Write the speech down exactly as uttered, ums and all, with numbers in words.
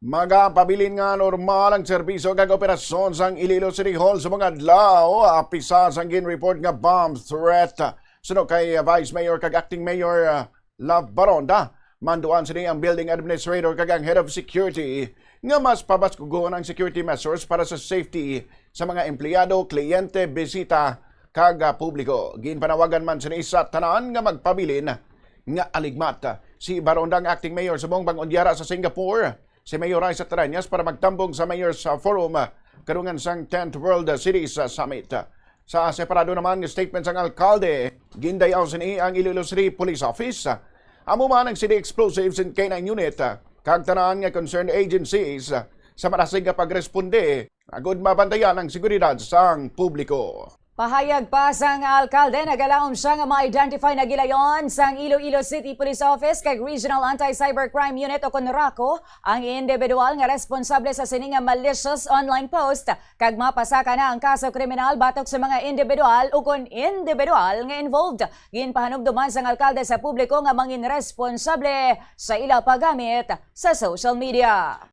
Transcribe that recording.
Magapabilin nga normal ang serbisyo kag operasyon sang Iloilo City Hall sa mga adlaw, apisa sang gin-report nga bomb threat. Suno kay Vice Mayor kag Acting Mayor, ah, Love Baronda, manduan sini ang building administrator kag ang head of security nga mas pabaskugon ang security measures para sa safety sa mga empleyado, kliyente, bisita, kag, ah, publiko. Ginpanawagan man sini sa tanan nga magpabilin nga aligmat. Si Baronda ang acting mayor subong bang-o dira sa Singapore. Si Mayor Raisa Treñas para magtambong sa Mayor's, ah, Forum, ah, kadungan sang tenth World Cities, ah, Summit. Sa separado naman nga statement sang alkalde, gindayaw sini ang Iloilo City Police Office, ah, amo man ang City Explosives and K nine Unit, ah, kag tanan nga concerned agencies, ah, sa marasig nga pagresponde agud mabantayan ang seguridad sang publiko. Pahayag pa sang alkalde, nagalaom siya nga ma-identify na gilayon sang Iloilo City Police Office kag Regional Anti-Cybercrime Unit o kon RACU ang individual nga responsable sa sini nga malicious online post, kag mapasaka na ang kaso kriminal batok sa mga individual o kon individual nga involved. Ginpahanumduman sang alkalde sa publiko nga mangin responsable sa ila paggamit sa social media.